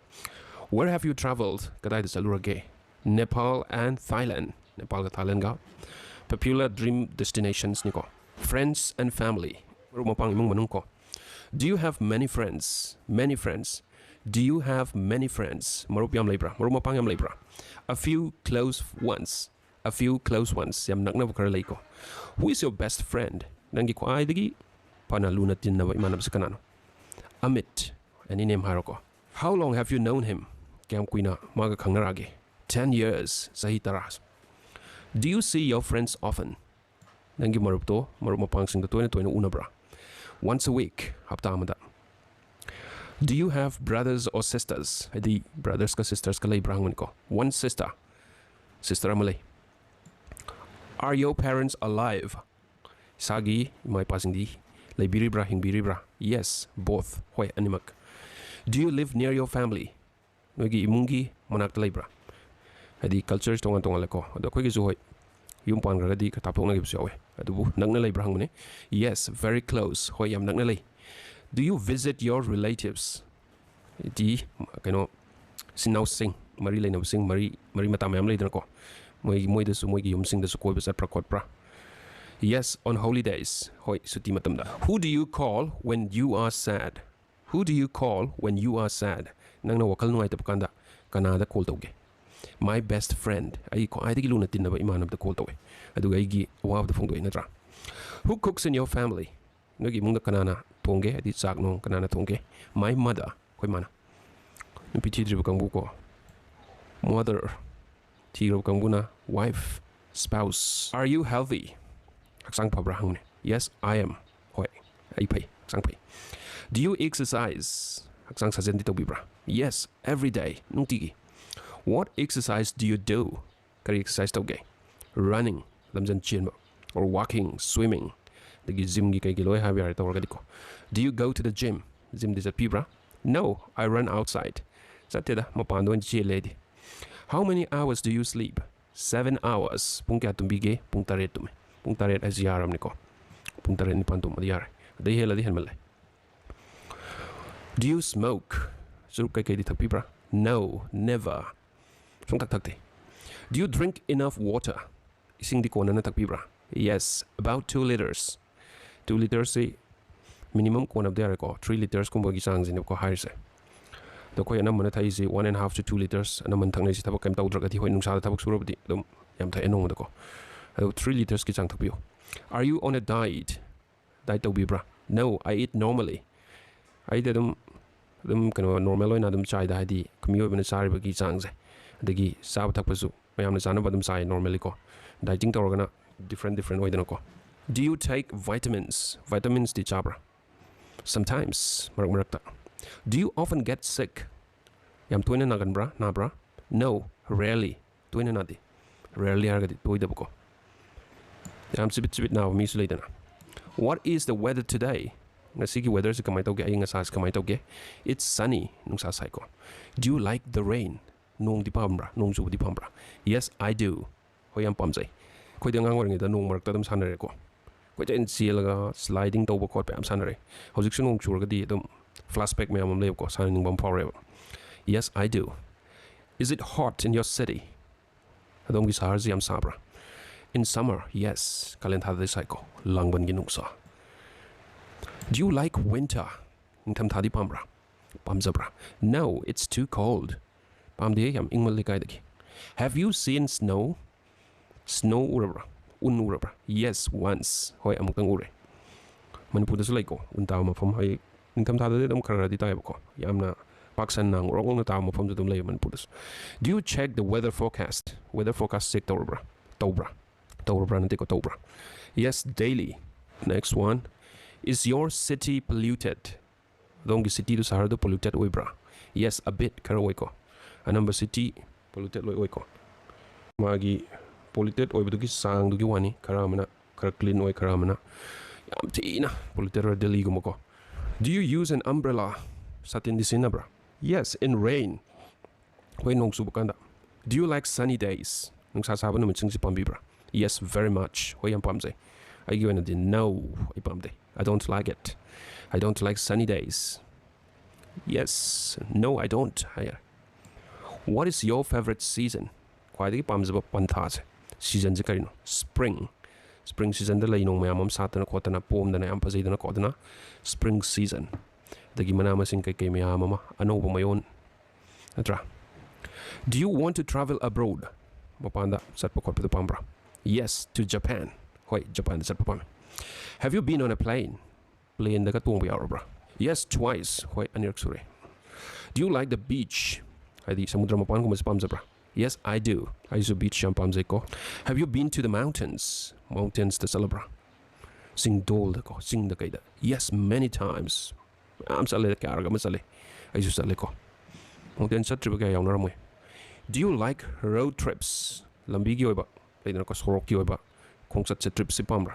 Where have you traveled? ꯀꯗꯥꯏꯗ ꯆꯠꯂꯨꯔꯒꯦ? Nepal and Thailand. ꯅꯦꯄꯥꯜꯒ ꯊꯥꯏꯂꯦꯟꯒ꯫ Popular dream destinationsꯅꯤꯀꯣ꯫ Friends and family. ꯃꯔꯨꯞ ꯃꯄꯥꯡ ꯏꯃꯨꯡ ꯃꯅꯨꯡ ꯀꯣ꯫ Do you have many friends? Many friends. Do you have many friends? ꯃꯔꯨꯞ ꯌꯥꯝ ꯂꯩꯕ꯭ꯔꯥ? ꯃꯔꯨꯞ ꯃꯄꯥꯡ ꯌꯥꯝ ꯂꯩꯕ꯭ꯔꯥ? A few close ones. A few close ones. ꯌꯥꯝ ꯅꯛꯅꯕ ꯈꯔ ꯂꯩꯀꯣ꯫ Who is your best friend? ꯅꯪꯒꯤ ꯈ꯭ꯋꯥꯏꯗꯒꯤ ꯐꯅ ꯂꯨꯅ ꯇꯤꯟꯅꯕ ꯏꯃꯥꯟꯅꯕꯁꯤ ꯀꯅꯥꯅꯣ? Amit. Any name ꯍꯥꯏꯔꯣꯀꯣ꯫ How long have you known him? ꯀꯌꯥꯝ ꯀꯨꯏꯅ ꯃꯥꯒ ꯈꯪꯅꯔꯛꯑꯒꯦ? Ten years. ꯆꯍꯤ ꯇꯔꯥ꯫ Do you see your friends often? ꯅꯪꯒꯤ ꯃꯔꯨꯞꯇꯣ, ꯃꯔꯨꯞ ꯃꯄꯥꯡꯁꯤꯡꯗꯣ ꯇꯣꯏꯅ ꯇꯣꯏꯅ ꯎꯅꯕ꯭ꯔꯥ? Once a week. ꯍꯞꯇꯥ ꯑꯃꯗ꯫ Do you have brothers or sisters? ꯍꯥꯏꯗꯤ brotherꯁꯀ sistersꯀ ꯂꯩꯕ꯭ꯔꯥ ꯍꯪꯕꯅꯤꯀꯣ꯫ One sister. Sister ꯑꯃ ꯂꯩ꯫ Are your parents alive? ꯏꯁꯥꯒꯤ ꯏꯃꯥ ꯏꯄꯥꯁꯤꯡꯗꯤ ꯂꯩꯕꯤꯔꯤꯕ꯭ꯔꯥ, ꯍꯤꯡꯕꯤꯔꯤꯕ꯭ꯔꯥ? Yes, both. ꯍꯣꯏ, ꯑꯅꯤꯃꯛ꯫ Do you live near your family? ꯅꯣꯏꯒꯤ ꯏꯃꯨꯡꯒꯤ ꯃꯅꯥꯛꯇ ꯂꯩꯕ꯭ꯔꯥ? ꯍꯥꯏꯗꯤ cultures ꯇꯣꯉꯥꯟ ꯇꯣꯉꯥꯜꯂꯦꯀꯣ꯫ ꯑꯗꯣ ꯑꯩꯈꯣꯏꯒꯤꯁꯨ ꯍꯣꯏ, ꯌꯨꯝ ꯄꯥꯟꯈ꯭ꯔꯒꯗꯤ ꯈꯔ ꯊꯥꯞꯊꯣꯛꯅꯈꯤꯕꯁꯨ ꯌꯥꯎꯋꯦ꯫ ꯑꯗꯨꯕꯨ ꯅꯛꯅ ꯂꯩꯕ꯭ꯔꯥ ꯍꯪꯕꯅꯦ꯫ Yes, very close. ꯍꯣꯏ, ꯌꯥꯝ ꯅꯛꯅ ꯂꯩ꯫ Do you visit your relatives? ꯍꯥꯏꯗꯤ ꯀꯩꯅꯣ, ꯏꯆꯤꯟ ꯏꯅꯥꯎꯁꯤꯡ, ꯃꯔꯤ ꯂꯩꯅꯕꯁꯤꯡ, ꯃꯔꯤ, ꯃꯔꯤ ꯃꯇꯥ ꯃꯌꯥꯝ ꯂꯩꯗꯅꯀꯣ꯫ ꯃꯣꯏ, ꯃꯣꯏꯗꯁꯨ, ꯃꯣꯏꯒꯤ ꯌꯨꯝꯁꯤꯡꯗꯁꯨ ꯀꯣꯏꯕ ꯆꯠꯄ꯭ꯔꯥ ꯈꯣꯠꯄ꯭ꯔꯥ? Yes, on holidays. ꯍꯣꯏ, ꯁꯨꯇꯤ ꯃꯇꯝꯗ꯫ Who do you call when you are sad? Who do you call when you are sad? ꯅꯪꯅ ꯋꯥꯈꯜ ꯅꯨꯡꯉꯥꯏꯇꯕ ꯀꯥꯟꯗ ꯀꯅꯥꯗ call ꯇꯧꯒꯦ? My best friend. ꯑꯩ ꯈ꯭ꯋꯥꯏꯗꯒꯤ ꯂꯨꯅ ꯇꯤꯟꯅꯕ ꯏꯃꯥꯟꯅꯕꯗ call ꯇꯧꯋꯦ꯫ ꯑꯗꯨꯒ ꯑꯩꯒꯤ ꯑꯋꯥꯕꯗꯣ ꯐꯣꯡꯗꯣꯛꯑꯦ, ꯅꯠꯇ꯭ꯔꯥ? Who cooks in your family? ꯅꯣꯏꯒꯤ ꯏꯃꯨꯡꯗ ꯀꯅꯥꯅ ꯊꯣꯡꯒꯦ? ꯍꯥꯏꯗꯤ ꯆꯥꯛ ꯅꯨꯡ ꯀꯅꯥꯅ ꯊꯣꯡꯒꯦ? My mother. ꯑꯩꯈꯣꯏ ꯃꯥꯅ꯫ ꯅꯨꯄꯤ ꯊꯤꯗ꯭ꯔꯤꯕ ꯀꯥꯡꯕꯨ ꯀꯣ꯫ Mother. ꯊꯤꯈ꯭ꯔꯕ ꯀꯥꯡꯕꯨꯅ wife, spouse. Are you healthy? ꯍꯛꯆꯥꯡ ꯐꯕ꯭ꯔꯥ ꯍꯪꯕꯅꯦ꯫ Yes, I am. ꯍꯣꯏ, ꯑꯩ ꯐꯩ, ꯍꯛꯆꯥꯡ ꯐꯩ꯫ Do you exercise? ꯍꯛꯆꯥꯡ ꯁꯥꯖꯦꯜꯗꯤ ꯇꯧꯕꯤꯕ꯭ꯔꯥ? Yes, every day. ꯅꯨꯡꯇꯤꯒꯤ꯫ What exercise do you do? ꯀꯔꯤ exercise ꯇꯧꯒꯦ? Running, ꯂꯝꯖꯦꯟ ꯆꯦꯟꯕ, or walking, swimming, ꯑꯗꯒꯤ gymꯒꯤ ꯀꯩꯒꯤ ꯂꯣꯏ ꯍꯥꯏꯕ ꯌꯥꯔꯦ ꯇꯧꯔꯒꯗꯤꯀꯣ꯫ Do you go to the gym? Gymꯗꯤ ꯆꯠꯄꯤꯕ꯭ꯔꯥ? No, I run outside. ꯆꯠꯇꯦꯗ, ꯃꯄꯥꯟꯗ ꯑꯣꯏꯅ ꯆꯦꯜꯂꯦ ꯑꯩꯗꯤ꯫ How many hours do you sleep? Seven hours. ꯄꯨꯡ ꯀꯌꯥ ꯇꯨꯝꯕꯤꯒꯦ? ꯄꯨꯡ ꯇꯔꯦꯠ ꯇꯨꯝꯃꯦ꯫ ꯄꯨꯡ ꯇꯔꯦꯠ ꯍꯥꯏꯁꯤ ꯌꯥꯔꯕꯅꯤꯀꯣ꯫ ꯄꯨꯡ ꯇꯔꯦꯠ ꯅꯤꯄꯥꯟ ꯇꯨꯝꯕꯗꯤ ꯌꯥꯔꯦ꯫ ꯑꯗꯩ ꯍꯦꯜꯂꯗꯤ ꯍꯦꯟꯃꯜꯂꯦ꯫ Do you smoke? ꯆꯨꯔꯨꯞ ꯀꯩꯀꯩꯗꯤ ꯊꯛꯄꯤꯕ꯭ꯔꯥ? No, never. ꯁꯨꯡꯊꯛ ꯊꯛꯇꯦ꯫ Do you drink enough water? ꯏꯁꯤꯡꯗꯤ ꯀꯣꯟꯅꯅ ꯊꯛꯄꯤꯕ꯭ꯔꯥ? Yes, about two liters. Two liters ꯁꯤ minimum ꯀꯣꯟꯅꯕꯗꯤ ꯌꯥꯔꯦꯀꯣ, three liters ꯀꯨꯝꯕꯒꯤ ꯆꯥꯡꯁꯤꯅꯦꯕꯀꯣ ꯍꯥꯏꯔꯤꯁꯦ꯫ ꯑꯗꯣ ꯑꯩꯈꯣꯏ ꯑꯅꯝꯕꯅ ꯊꯛꯏꯁꯤ one and a half to two liters ꯑꯅꯝꯕꯅ ꯊꯛꯅꯩꯁꯤ꯫ ꯊꯕꯛ ꯀꯩꯝ ꯇꯧꯗ꯭ꯔꯒꯗꯤ, ꯍꯣꯏ, ꯅꯨꯡꯁꯥꯗ ꯊꯕꯛ ꯁꯨꯔꯕꯗꯤ ꯑꯗꯨꯝ ꯌꯥꯝ ꯊꯛꯑꯦ ꯅꯣꯡꯃꯗꯀꯣ꯫ ꯑꯗꯣ three litersꯀꯤ ꯆꯥꯡ ꯊꯛꯄꯤꯌꯨ꯫ Are you on a diet? Diet ꯇꯧꯕꯤꯕ꯭ꯔꯥ? No, I eat normally. ꯑꯩꯗꯤ ꯑꯗꯨꯝ ꯑꯗꯨꯝ ꯀꯩꯅꯣ, normal ꯑꯣꯏꯅ ꯑꯗꯨꯝ ꯆꯥꯏꯗ, ꯍꯥꯏꯗꯤ ꯃꯤꯑꯣꯏꯕꯅ ꯆꯥꯔꯤꯕꯒꯤ ꯆꯥꯡꯁꯦ, ꯑꯗꯒꯤ ꯆꯥꯕ ꯊꯛꯄꯁꯨ ꯃꯌꯥꯝꯅ ꯆꯥꯅꯕ ꯑꯗꯨꯝ ꯆꯥꯏ normally ꯀꯣ꯫ Dieting ꯇꯧꯔꯒꯅ different different ꯑꯣꯏꯗꯅꯀꯣ꯫ Do you take vitamins? Vitaminsꯇꯤ ꯆꯥꯕ꯭ꯔꯥ? Sometimes, ꯃꯔꯛ ꯃꯔꯛꯇ꯫ Do you often get sick? ꯌꯥꯝ ꯇꯣꯏꯅ ꯅꯥꯒꯟꯕ꯭ꯔꯥ, ꯅꯥꯕ꯭ꯔꯥ? No, rarely. ꯇꯣꯏꯅ ꯅꯥꯗꯦ꯫ Rarely ꯍꯥꯏꯔꯒꯗꯤ ꯇꯣꯏꯗꯕꯀꯣ꯫ ꯌꯥꯝ ꯆꯤꯕꯤꯠ ꯆꯤꯕꯤꯠ ꯅꯥꯕ ꯃꯤꯁꯨ ꯂꯩꯗꯅ꯫ What is the weather today? ꯉꯁꯤꯒꯤ weatherꯁꯤ ꯀꯃꯥꯏꯅ ꯇꯧꯒꯦ? ꯑꯏꯪ ꯑꯁꯥꯁꯤ ꯀꯃꯥꯏꯅ ꯇꯧꯒꯦ? It's sunny. ꯅꯨꯡꯁꯥ ꯁꯥꯏꯀꯣ꯫ Do you like the rain? ꯅꯣꯡꯗꯤ ꯄꯥꯝꯕ꯭ꯔꯥ? ꯅꯣꯡ ꯆꯨꯕꯗꯤ ꯄꯥꯝꯕ꯭ꯔꯥ? Yes, I do. ꯍꯣꯏ, ꯌꯥꯝ ꯄꯥꯝꯖꯩ꯫ ꯑꯩꯈꯣꯏꯗꯤ ꯑꯉꯥꯡ ꯑꯣꯏꯔꯤꯉꯩꯗ ꯅꯣꯡ ꯃꯔꯛꯇ ꯑꯗꯨꯝ ꯁꯥꯟꯅꯔꯦꯀꯣ꯫ ꯀꯣꯏꯆꯦꯟ ꯆꯦꯜꯂꯒ sliding ꯇꯧꯕ ꯈꯣꯠꯄ ꯌꯥꯝ ꯁꯥꯟꯅꯔꯦ꯫ ꯍꯧꯖꯤꯛꯁꯨ ꯅꯣꯡ ꯆꯨꯔꯒꯗꯤ ꯑꯗꯨꯝ flashback ꯃꯌꯥꯝ ꯑꯃ ꯂꯩꯕꯀꯣ, ꯁꯥꯟꯅꯅꯤꯡꯕ ꯑꯃ ꯐꯥꯎꯔꯦꯕ꯫ Yes, I do. Is it hot in your city? ꯑꯗꯣꯝꯒꯤ ꯁꯍꯔꯁꯤ ꯌꯥꯝ ꯁꯥꯕ꯭ꯔꯥ? In summer, yes. ꯀꯥꯂꯦꯟ ꯊꯥꯗꯗꯤ ꯁꯥꯏꯀꯣ, ꯂꯥꯡꯕꯟꯒꯤ ꯅꯨꯡꯁꯥ꯫ Do you like winter? ꯅꯤꯡꯊꯝꯊꯥꯗꯤ ꯄꯥꯝꯕ꯭ꯔꯥ? ꯄꯥꯝꯖꯕ꯭ꯔꯥ? No, it's too cold. ꯄꯥꯝꯗꯦ, ꯌꯥꯝ ꯏꯪꯃꯜꯂꯤ ꯀꯥꯏꯗꯒꯤ꯫ Have you seen snow? Snow ꯎꯔꯕ꯭ꯔꯥ? ꯎꯟ ꯎꯔꯕ꯭ꯔꯥ? Yes, once. ꯍꯣꯏ, ꯑꯃꯨꯛꯇꯪ ꯎꯔꯦ꯫ ꯃꯅꯤꯄꯨꯔꯗꯁꯨ ꯂꯩꯀꯣ, ꯎꯟ ꯇꯥꯕ ꯃꯐꯝ꯫ ꯍꯥꯏꯗꯤ ꯅꯤꯡꯊꯝꯊꯥꯗꯗꯤ ꯑꯗꯨꯝ ꯈꯔ ꯈꯔꯗꯤ ꯇꯥꯏꯌꯦꯕꯀꯣ, ꯌꯥꯝꯅ ꯄꯥꯛ ꯁꯟꯅ ꯉꯣꯔꯣꯛ ꯉꯣꯔꯣꯛꯅ ꯇꯥꯕ ꯃꯐꯝꯁꯨ ꯑꯗꯨꯝ ꯂꯩꯌꯦ ꯃꯅꯤꯄꯨꯔꯗꯁꯨ꯫ Do you check the weather forecast? Weather forecast check ꯇꯧꯔꯕ꯭ꯔꯥ? ꯇꯧꯕ꯭ꯔꯥ? ꯇꯧꯔꯕ꯭ꯔꯥ ꯅꯠꯇꯦꯀꯣ, ꯇꯧꯕ꯭ꯔꯥ? Yes, daily. Next one. Is your city polluted? ꯑꯗꯣꯝꯒꯤ cityꯗꯨ, ꯁꯍꯔꯗꯨ polluted ꯑꯣꯏꯕ꯭ꯔꯥ? Yes, a bit, ꯈꯔ ꯑꯣꯏꯀꯣ꯫ ꯑꯅꯝꯕ city polluted ꯂꯣꯏ ꯑꯣꯏꯀꯣ꯫ ꯃꯥꯒꯤ polluted ꯑꯣꯏꯕꯗꯨꯒꯤ ꯆꯥꯡꯗꯨꯒꯤ ꯋꯥꯅꯤ, ꯈꯔ ꯑꯃꯅ ꯈꯔ clean ꯑꯣꯏ, ꯈꯔ ꯑꯃꯅ ꯌꯥꯝ ꯊꯤꯅ polluted ꯑꯣꯏ, ꯗꯦꯜꯂꯤꯒꯨꯝꯕꯀꯣ꯫ Do you use an umbrella? ꯁꯥꯇꯤꯟꯗꯤ ꯁꯤꯖꯤꯟꯅꯕ꯭ꯔꯥ? Yes, in rain. ꯍꯣꯏ, ꯅꯣꯡ ꯆꯨꯕ ꯀꯥꯟꯗ꯫ Do you like sunny days? ꯅꯨꯡꯁꯥ ꯁꯥꯕ ꯅꯨꯃꯤꯠꯁꯤꯡꯁꯤ ꯄꯥꯝꯕꯤꯕ꯭ꯔꯥ? Yes, very much. ꯍꯣꯏ, ꯌꯥꯝ ꯄꯥꯝꯖꯩ꯫ ꯑꯩꯒꯤ ꯑꯣꯏꯅꯗꯤ no, ꯑꯩ ꯄꯥꯝꯗꯦ꯫ I don't like it. I don't like sunny days. Yes, no, I don't ꯍꯥꯏꯌꯦ꯫ What is your favorite season? ꯈ꯭ꯋꯥꯏꯗꯒꯤ ꯄꯥꯝꯖꯕ ꯄꯟꯊꯥꯁꯦ, ꯁꯤꯖꯟꯁꯦ ꯀꯔꯤꯅꯣ? Spring. Spring seasonꯗ ꯂꯩ ꯅꯣꯡ ꯃꯌꯥꯝ ꯑꯃ ꯁꯥꯠꯇꯅ ꯈꯣꯠꯇꯅ ꯄꯣꯝꯗꯅ ꯌꯥꯝ ꯐꯖꯩꯗꯅꯀꯣ, ꯑꯗꯨꯅ spring season. ꯑꯗꯒꯤ ꯃꯅꯥ ꯃꯁꯤꯡ ꯀꯩꯀꯩ ꯃꯌꯥꯝ ꯑꯃ, ꯑꯅꯧꯕ ꯃꯌꯣꯟ, ꯅꯠꯇ꯭ꯔꯥ? Do you want to travel abroad? ꯃꯄꯥꯟꯗ ꯆꯠꯄ ꯈꯣꯠꯄꯗꯣ ꯄꯥꯝꯕ꯭ꯔꯥ? Yes, to Japan. ꯍꯣꯏ, ꯖꯄꯥꯟꯗ ꯆꯠꯄ ꯄꯥꯝꯃꯤ꯫ Have you been on a plane? Planeꯗꯒ ꯇꯣꯡꯕ ꯌꯥꯎꯔꯕ꯭ꯔꯥ? Yes, twice. ꯍꯣꯏ, ꯑꯅꯤꯔꯛ ꯁꯨꯔꯦ꯫ Do you like the beach? ꯍꯥꯏꯗꯤ ꯁꯃꯨꯗ꯭ꯔ ꯃꯄꯥꯟꯒꯨꯝꯕꯁꯦ ꯄꯥꯝꯖꯕ꯭ꯔꯥ? Yes, I do. ꯑꯩꯁꯨ beach ꯌꯥꯝ ꯄꯥꯝꯖꯩꯀꯣ꯫ Have you been to the mountains? Mountainsꯇ ꯆꯠꯂꯕ꯭ꯔꯥ? ꯆꯤꯡꯗꯣꯜꯗꯀꯣ, ꯆꯤꯡꯗ ꯀꯩꯗ? Yes, many times. ꯌꯥꯝ ꯆꯠꯂꯦ, ꯀꯌꯥꯔꯛ ꯑꯃ ꯆꯠꯂꯦ꯫ ꯑꯩꯁꯨ ꯆꯠꯂꯦꯀꯣ꯫ Mountain ꯆꯠꯇ꯭ꯔꯤꯕ ꯀꯌꯥ ꯌꯥꯎꯅꯔꯝꯃꯣꯏ꯫ Do you like road trips? ꯂꯝꯕꯤꯒꯤ ꯑꯣꯏꯕ, ꯂꯩꯗꯅꯀꯣ, ꯁꯣꯔꯣꯛꯀꯤ ꯑꯣꯏꯕ ꯈꯣꯡꯆꯠꯁꯦ, tripꯁꯦ ꯄꯥꯝꯕ꯭ꯔꯥ?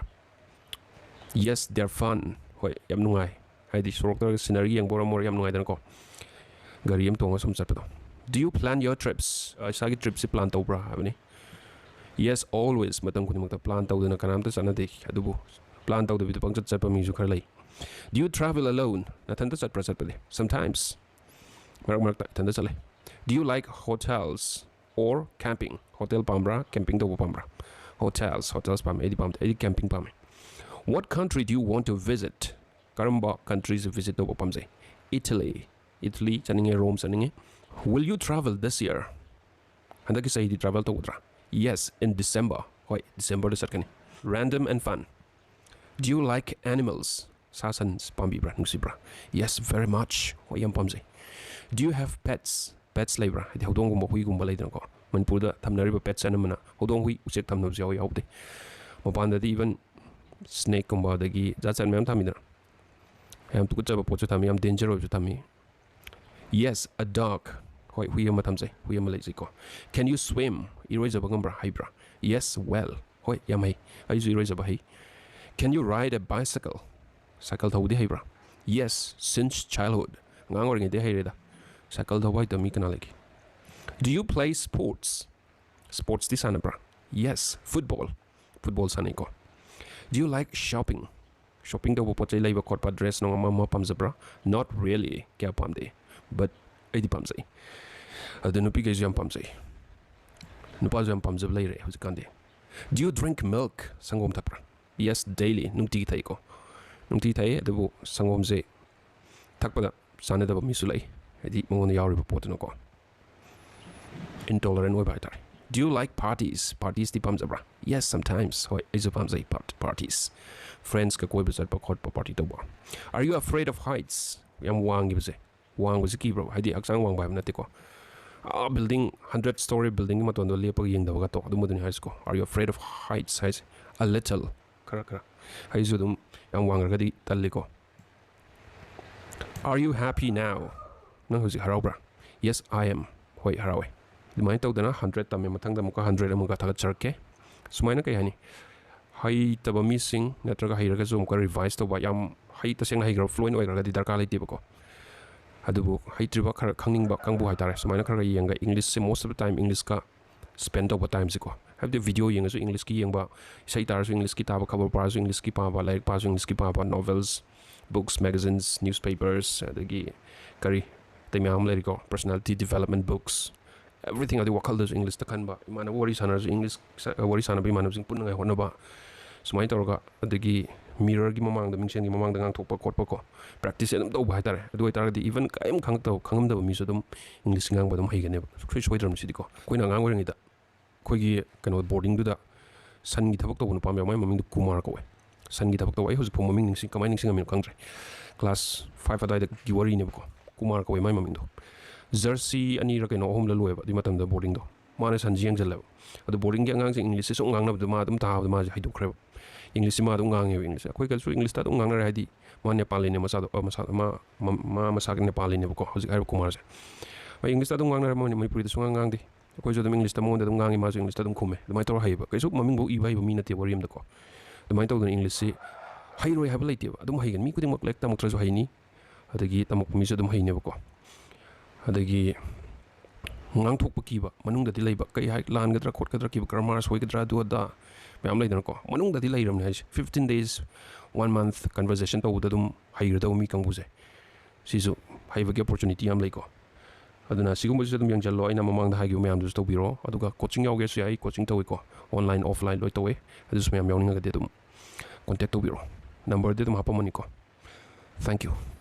Yes, they're fun. ꯍꯣꯏ, ꯌꯥꯝ ꯅꯨꯡꯉꯥꯏ꯫ ꯍꯥꯏꯗꯤ ꯁꯣꯔꯣꯛꯇ scenery ꯌꯦꯡꯕ ꯑꯣꯏꯔꯝ ꯑꯣꯏꯔ ꯌꯥꯝ ꯅꯨꯡꯉꯥꯏꯗꯅꯀꯣ, ꯒꯥꯔꯤ ꯑꯃ ꯇꯣꯡꯉꯒ ꯁꯨꯝ ꯆꯠꯄꯗꯣ꯫ Do you plan your trips? ꯑ, ꯏꯁꯥꯒꯤ tripꯁꯤ plan ꯇꯧꯕ꯭ꯔꯥ ꯍꯥꯏꯕꯅꯤ꯫ Yes, always. ꯃꯇꯝ ꯈꯨꯗꯤꯡꯃꯛꯇ plan ꯇꯧꯗꯅ ꯀꯅꯥꯝꯇ ꯆꯠꯅꯗꯦ꯫ ꯑꯗꯨꯕꯨ plan ꯇꯧꯗꯕꯤꯗ ꯄꯪꯆꯠ ꯆꯠꯄ ꯃꯤꯁꯨ ꯈꯔ ꯂꯩ꯫ Do you travel alone? ꯅꯊꯟꯇ ꯆꯠꯄ꯭ꯔꯥ ꯆꯠꯄꯗꯤ? Sometimes. ꯃꯔꯛ ꯃꯔꯛꯇ ꯏꯊꯟꯇ ꯆꯠꯂꯦ꯫ Do you like hotels or camping? Hotel ꯄꯥꯝꯕ꯭ꯔꯥ, camping ꯇꯧꯕ ꯄꯥꯝꯕ꯭ꯔꯥ? Hotels, hotels ꯄꯥꯝꯃꯦ꯫ ꯑꯩꯗꯤ ꯄꯥꯝꯗꯦ, ꯑꯩꯗꯤ camping ꯄꯥꯝꯃꯦ꯫ What country do you want to visit? ꯀꯔꯝꯕ countryꯁꯦ visit ꯇꯧꯕ ꯄꯥꯝꯖꯩ? Italy. Italy ꯆꯠꯅꯤꯡꯉꯦ, Rome ꯆꯠꯅꯤꯡꯉꯦ꯫ Will you travel this year? ꯍꯟꯗꯛꯀꯤ ꯆꯍꯤꯗꯤ travel ꯇꯧꯒꯗ꯭ꯔꯥ? Yes, in December. ꯍꯣꯏ, Decemberꯗ ꯆꯠꯀꯅꯤ꯫ Random and fun. Do you like animals? ꯁꯥ ꯁꯟ ꯄꯥꯝꯕꯤꯕ꯭ꯔꯥ, ꯅꯨꯡꯁꯤꯕ꯭ꯔꯥ? Yes, very much. ꯍꯣꯏ, ꯌꯥꯝ ꯄꯥꯝꯖꯩ꯫ Do you have pets? Pets ꯂꯩꯕ꯭ꯔꯥ? ꯍꯥꯏꯗꯤ ꯍꯧꯗꯣꯡꯒꯨꯝꯕ, ꯍꯨꯏꯒꯨꯝꯕ ꯂꯩꯗꯅꯀꯣ꯫ ꯃꯅꯤꯄꯨꯔꯗ ꯊꯝꯅꯔꯤꯕ pets ꯑꯅꯝꯕꯅ ꯍꯧꯗꯣꯡ, ꯍꯨꯏ, ꯎꯆꯦꯛ ꯊꯝꯅꯕꯁꯨ ꯌꯥꯎꯏ, ꯌꯥꯎꯕꯗꯤ꯫ ꯃꯄꯥꯟꯗꯗꯤ even snakeꯀꯨꯝꯕ, ꯑꯗꯒꯤ ꯖꯥꯠ ꯖꯥꯠ ꯃꯌꯥꯝ ꯊꯝꯃꯤꯗꯅ꯫ ꯌꯥꯝ ꯇꯨꯀꯠꯆꯕ ꯄꯣꯠꯁꯨ ꯊꯝꯃꯤ, ꯌꯥꯝ danger ꯑꯣꯏꯕꯁꯨ ꯊꯝꯃꯤ꯫ Yes, a dog. ꯍꯣꯏ, ꯍꯨꯏ ꯑꯃ ꯊꯝꯖꯩ, ꯍꯨꯏ ꯑꯃ ꯂꯩꯖꯩꯀꯣ꯫ Can you swim? ꯏꯔꯣꯏꯖꯕ ꯉꯝꯕ꯭ꯔꯥ, ꯍꯩꯕ꯭ꯔꯥ? Yes, well. ꯍꯣꯏ, ꯌꯥꯝ ꯍꯩ, ꯑꯩꯁꯨ ꯏꯔꯣꯏꯖꯕ ꯍꯩ꯫ Can you ride a bicycle? Cycle ꯊꯧꯕꯗꯤ ꯍꯩꯕ꯭ꯔꯥ? Yes, since childhood. ꯑꯉꯥꯡ ꯑꯣꯏꯔꯤꯉꯩꯗꯩ ꯍꯩꯔꯦꯗ꯫ Cycle ꯊꯧꯕ ꯍꯩꯇꯕ ꯃꯤ ꯀꯅꯥ ꯂꯩꯒꯦ? Do you play sports? Sportsꯇꯤ ꯁꯥꯟꯅꯕ꯭ꯔꯥ? Yes, football. Football ꯁꯥꯟꯅꯩꯀꯣ꯫ Do you like shopping? Shopping ꯇꯧꯕ, ꯄꯣꯠ ꯆꯩ ꯂꯩꯕ ꯈꯣꯠꯄ, dress ꯅꯨꯡ ꯑꯃ ꯑꯃ ꯄꯥꯝꯖꯕ꯭ꯔꯥ? Not really. ꯀꯌꯥ ꯄꯥꯝꯗꯦ꯫ But ꯑꯩꯗꯤ ꯄꯥꯝꯖꯩ꯫ ꯑꯗꯨ ꯅꯨꯄꯤꯈꯩꯁꯨ ꯌꯥꯝ ꯄꯥꯝꯖꯩ, ꯅꯨꯄꯥꯁꯨ ꯌꯥꯝ ꯄꯥꯝꯖꯕ ꯂꯩꯔꯦ ꯍꯧꯖꯤꯛꯀꯥꯟꯗꯤ꯫ Do you drink milk? ꯁꯪꯒꯣꯝ ꯊꯛꯄ꯭ꯔꯥ? Yes, daily. ꯅꯨꯡꯇꯤꯒꯤ ꯊꯛꯏꯀꯣ, ꯅꯨꯡꯇꯤꯒꯤ ꯊꯛꯏ꯫ ꯑꯗꯨꯕꯨ ꯁꯪꯒꯣꯝꯁꯦ ꯊꯛꯄꯗ ꯆꯥꯟꯅꯗꯕ ꯃꯤꯁꯨ ꯂꯩ, ꯍꯥꯏꯗꯤ ꯃꯉꯣꯟꯗ ꯌꯥꯎꯔꯤꯕ ꯄꯣꯠꯇꯨꯅꯀꯣ꯫ Intolerant ꯑꯣꯏꯕ ꯍꯥꯏꯇꯥꯔꯦ꯫ Do you like parties? Partiesꯇꯤ ꯄꯥꯝꯖꯕ꯭ꯔꯥ? Yes, sometimes. ꯍꯣꯏ, ꯑꯩꯁꯨ ꯄꯥꯝꯖꯩ parties. Friendsꯀ ꯀꯣꯏꯕ ꯆꯠꯄ ꯈꯣꯠꯄ, party ꯇꯧꯕ꯫ Are you afraid of heights? ꯌꯥꯝ ꯋꯥꯡꯈꯤꯕꯁꯦ, ꯋꯥꯡꯕꯁꯤ ꯀꯤꯕ꯭ꯔꯣ? ꯍꯥꯏꯗꯤ ꯍꯛꯆꯥꯡ ꯋꯥꯡꯕ ꯍꯥꯏꯕ ꯅꯠꯇꯦꯀꯣ, ꯑꯥ building, hundred story buildingꯒꯤ ꯃꯇꯣꯟꯗꯣ ꯂꯦꯞꯄꯒ ꯌꯦꯡꯗꯕꯒ ꯇꯣ, ꯑꯗꯨꯝꯕꯗꯨꯅꯤ ꯍꯥꯏꯁꯤꯀꯣ꯫ Are you afraid of heights ꯍꯥꯏꯁꯦ? A little. ꯈꯔ ꯈꯔ꯫ ꯑꯩꯁꯨ ꯑꯗꯨꯝ ꯌꯥꯝ ꯋꯥꯡꯈ꯭ꯔꯒꯗꯤ ꯇꯜꯂꯤꯀꯣ꯫ Are you happy now? ꯅꯪ ꯍꯧꯖꯤꯛ ꯍꯔꯥꯎꯕ꯭ꯔꯥ? Yes, I am. ꯍꯣꯏ, ꯍꯔꯥꯎꯋꯦ꯫ ꯑꯗꯨꯃꯥꯏꯅ ꯇꯧꯗꯅ hundred ꯇꯝꯃꯦ, ꯃꯊꯪꯗ ꯑꯃꯨꯛꯀ hundred ꯑꯃꯨꯛꯀ ꯊꯥꯒꯠꯆꯔꯛꯀꯦ꯫ ꯁꯨꯃꯥꯏꯅ, ꯀꯩ ꯍꯥꯏꯅꯤ, ꯍꯩꯇꯕ ꯃꯤꯁꯤꯡ ꯅꯠꯇ꯭ꯔꯒ ꯍꯩꯔꯒꯁꯨ ꯑꯃꯨꯛꯀ revise ꯇꯧꯕ, ꯌꯥꯝ ꯍꯩ, ꯇꯁꯦꯡꯅ ꯍꯩꯈ꯭ꯔꯕ, fluent ꯑꯣꯏꯈ꯭ꯔꯒꯗꯤ ꯗꯔꯀꯥꯔ ꯂꯩꯇꯦꯕꯀꯣ꯫ ꯑꯗꯨꯕꯨ ꯍꯩꯇ꯭ꯔꯤꯕ, ꯈꯔ ꯈꯪꯅꯤꯡꯕ ꯀꯥꯡꯕꯨ ꯍꯥꯏꯇꯥꯔꯦ, ꯁꯨꯃꯥꯏꯅ ꯈꯔ ꯈꯔ ꯌꯦꯡꯉꯒ, Englishꯁꯦ most of the time Englishꯀ spend ꯇꯧꯕ timeꯁꯦꯀꯣ, ꯍꯥꯏꯕꯗꯤ video ꯌꯦꯡꯉꯁꯨ Englishꯀꯤ ꯌꯦꯡꯕ, ꯏꯁꯩ ꯇꯥꯔꯁꯨ Englishꯀꯤ ꯇꯥꯕ, ꯈꯕꯔ ꯄꯥꯔꯁꯨ Englishꯀꯤ ꯄꯥꯕ, ꯂꯥꯏꯔꯤꯛ ꯄꯥꯔꯁꯨ Englishꯀꯤ ꯄꯥꯕ, novels, books, magazines, newspapers, ꯑꯗꯒꯤ ꯀꯔꯤ ꯑꯇꯩ ꯃꯌꯥꯝ ꯑꯃ ꯂꯩꯔꯤꯀꯣ, personality development books, everything꯫ ꯑꯗꯩ ꯋꯥꯈꯜꯗꯁꯨ Englishꯇ ꯈꯟꯕ, ꯏꯃꯥꯟꯅꯕ ꯋꯥꯔꯤ ꯁꯥꯟꯅꯔꯁꯨ English ꯁ-, ꯋꯥꯔꯤ ꯁꯥꯟꯅꯕ, ꯏꯃꯥꯟꯅꯕꯁꯤꯡ ꯄꯨꯟꯅꯉꯥꯏ ꯍꯣꯠꯅꯕ, ꯁꯨꯃꯥꯏꯅ ꯇꯧꯔꯒ, ꯑꯗꯒꯤ mirrorꯒꯤ ꯃꯃꯥꯡꯗ, ꯃꯤꯡꯁꯦꯜꯒꯤ ꯃꯃꯥꯡꯗ ꯉꯥꯡꯊꯣꯛꯄ ꯈꯣꯠꯄꯀꯣ, practice ꯑꯗꯨꯝ ꯇꯧꯕ ꯍꯥꯏꯇꯥꯔꯦ꯫ ꯑꯗꯨ ꯑꯣꯏꯇꯥꯔꯒꯗꯤ even ꯀꯔꯤꯝ ꯈꯪꯉꯛꯇꯕ, ꯈꯪꯉꯝꯗꯕ ꯃꯤꯁꯨ ꯑꯗꯨꯝ Englishꯀꯤ ꯉꯥꯡꯕ ꯑꯗꯨꯝ ꯍꯩꯒꯅꯦꯕ, ꯁꯨꯡꯁꯣꯏ ꯁꯣꯏꯗ꯭ꯔꯕꯅꯤ ꯁꯤꯗꯤꯀꯣ꯫ ꯑꯩꯈꯣꯏꯅ ꯑꯉꯥꯡ ꯑꯣꯏꯔꯤꯉꯩꯗ ꯑꯩꯈꯣꯏꯒꯤ ꯀꯩꯅꯣ boardingꯗꯨꯗ ꯁꯟꯒꯤ ꯊꯕꯛ ꯇꯧꯕ ꯅꯨꯄꯥ ꯑꯃ ꯌꯥꯎ, ꯃꯥꯏ ꯃꯃꯤꯡꯗꯨ ꯀꯨꯃꯥꯔ ꯀꯧꯋꯦ꯫ ꯁꯟꯒꯤ ꯊꯕꯛ ꯇꯧꯕ, ꯑꯩ ꯍꯧꯖꯤꯛ ꯐꯥꯎ ꯃꯃꯤꯡ ꯅꯤꯡꯁꯤꯡ-, ꯀꯃꯥꯏꯅ ꯅꯤꯡꯁꯤꯡꯉꯝꯃꯤꯅꯣ ꯈꯪꯗ꯭ꯔꯦ꯫ Class five ꯑꯗꯨꯋꯥꯏꯗꯒꯤ ꯋꯥꯔꯤꯅꯦꯕꯀꯣ꯫ ꯀꯨꯃꯥꯔ ꯀꯧꯋꯦ ꯃꯥꯏ ꯃꯃꯤꯡꯗꯣ꯫ Jersey ꯑꯅꯤꯔ ꯀꯩꯅꯣ, ꯑꯍꯨꯝꯂ ꯂꯣꯏꯕ ꯑꯗꯨꯏ ꯃꯇꯝꯗ boardingꯗꯣ꯫ ꯃꯥꯅ ꯁꯟꯁꯤ ꯌꯦꯡꯁꯤꯜꯂꯦꯕ꯫ ꯑꯗꯣ boardingꯒꯤ ꯑꯉꯥꯡꯁꯤꯡ Englishꯁꯦ ꯁꯨꯝ ꯉꯥꯡꯅꯕꯗꯣ ꯃꯥ ꯑꯗꯨꯝ ꯇꯥꯕꯗ ꯃꯥꯁꯦ ꯍꯩꯗꯣꯛꯈ꯭ꯔꯦꯕ꯫ Englishꯁꯤ ꯃꯥ ꯑꯗꯨꯝ ꯉꯥꯡꯉꯦꯕ, Englishꯁꯦ꯫ ꯑꯩꯈꯣꯏꯒꯁꯨ Englishꯇ ꯑꯗꯨꯝ ꯉꯥꯡꯅꯔꯦ, ꯍꯥꯏꯗꯤ ꯃꯥ Nepaliꯅꯦ ꯃꯆꯥꯗꯣ, ꯑ, ꯃꯁꯥ-, ꯃꯥ, ꯃ-, ꯃꯥ ꯃꯁꯥꯒꯤ Nepaliꯅꯦꯕꯀꯣ, ꯍꯧꯖꯤꯛ ꯍꯥꯏꯔꯤꯕ ꯀꯨꯃꯥꯔꯁꯦ꯫ ꯍꯣꯏ, Englishꯇ ꯑꯗꯨꯝ ꯉꯥꯡꯅꯔꯦ, ꯃꯅꯤ-, ꯃꯅꯤꯄꯨꯔꯤꯗ ꯁꯨꯡꯉꯥꯡ ꯉꯥꯡꯗꯦ꯫ ꯑꯩꯈꯣꯏꯁꯨ ꯑꯗꯨꯝ Englishꯇ ꯃꯉꯣꯟꯗ ꯑꯗꯨꯝ ꯉꯥꯡꯉꯤ, ꯃꯥꯁꯨ Englishꯇ ꯑꯗꯨꯝ ꯈꯨꯝꯃꯦ꯫ ꯑꯗꯨꯃꯥꯏꯅ ꯇꯧꯔ ꯍꯩꯌꯦꯕ꯫ ꯀꯩꯁꯨ ꯃꯃꯤꯡꯐꯧ ꯏꯕ ꯍꯩꯕ ꯃꯤ ꯅꯠꯇꯦ ꯋꯥꯔꯤ ꯑꯃꯗꯀꯣ꯫ ꯑꯗꯨꯃꯥꯏꯅ ꯇꯧꯗꯅ Englishꯁꯤ ꯍꯩꯔꯣꯏ ꯍꯥꯏꯕ ꯂꯩꯇꯦꯕ, ꯑꯗꯨꯝ ꯍꯩꯒꯅꯤ꯫ ꯃꯤ ꯈꯨꯗꯤꯡꯃꯛ ꯂꯥꯏꯔꯤꯛ ꯇꯝꯃꯛꯇ꯭ꯔꯁꯨ ꯍꯩꯅꯤ, ꯑꯗꯒꯤ ꯇꯝꯃꯛꯄ ꯃꯤꯁꯨ ꯑꯗꯨꯝ ꯍꯩꯅꯦꯕꯀꯣ꯫ ꯑꯗꯒꯤ ꯉꯥꯡꯊꯣꯛꯄ ꯀꯤꯕ, ꯃꯅꯨꯡꯗꯗꯤ ꯂꯩꯕ, ꯀꯩ ꯍꯥꯏ, ꯂꯥꯟꯒꯗ꯭ꯔꯥ ꯈꯣꯠꯀꯗ꯭ꯔꯥ ꯀꯤꯕ, grammar ꯁꯣꯏꯒꯗ꯭ꯔꯥ, ꯑꯗꯨ ꯑꯗꯥ ꯃꯌꯥꯝ ꯂꯩꯗꯅꯀꯣ꯫ ꯃꯅꯨꯡꯗꯗꯤ ꯂꯩꯔꯕꯅꯦ ꯍꯥꯏꯁꯦ꯫ Fifteen days, one month conversation ꯇꯧꯕꯗ ꯑꯗꯨꯝ ꯍꯩꯒꯗꯧꯕ ꯃꯤ ꯀꯥꯡꯕꯨꯁꯦ, ꯁꯤꯁꯨ ꯍꯩꯕꯒꯤ opportunity ꯌꯥꯝ ꯂꯩꯀꯣ꯫ ꯑꯗꯨꯅ ꯁꯤꯒꯨꯝꯕꯁꯤꯁꯨ ꯑꯗꯨꯝ ꯌꯦꯡꯁꯤꯜꯂꯣ, ꯑꯩꯅ ꯃꯃꯥꯡꯗ ꯍꯥꯏꯈꯤꯕ ꯃꯌꯥꯝꯗꯨꯁꯨ ꯇꯧꯕꯤꯔꯣ꯫ ꯑꯗꯨꯒ coaching ꯌꯥꯎꯒꯦꯁꯨ ꯌꯥꯏ, coaching ꯇꯧꯏꯀꯣ, online offline ꯂꯣꯏ ꯇꯧꯋꯦ꯫ ꯑꯗꯨꯁꯨ ꯃꯌꯥꯝ ꯌꯥꯎꯅꯤꯡꯉꯒꯗꯤ ꯑꯗꯨꯝ contact ꯇꯧꯕꯤꯔꯣ꯫ Number ꯗꯤ ꯑꯗꯨꯝ ꯍꯥꯞꯄꯝꯃꯅꯤꯀꯣ꯫ Thank you꯫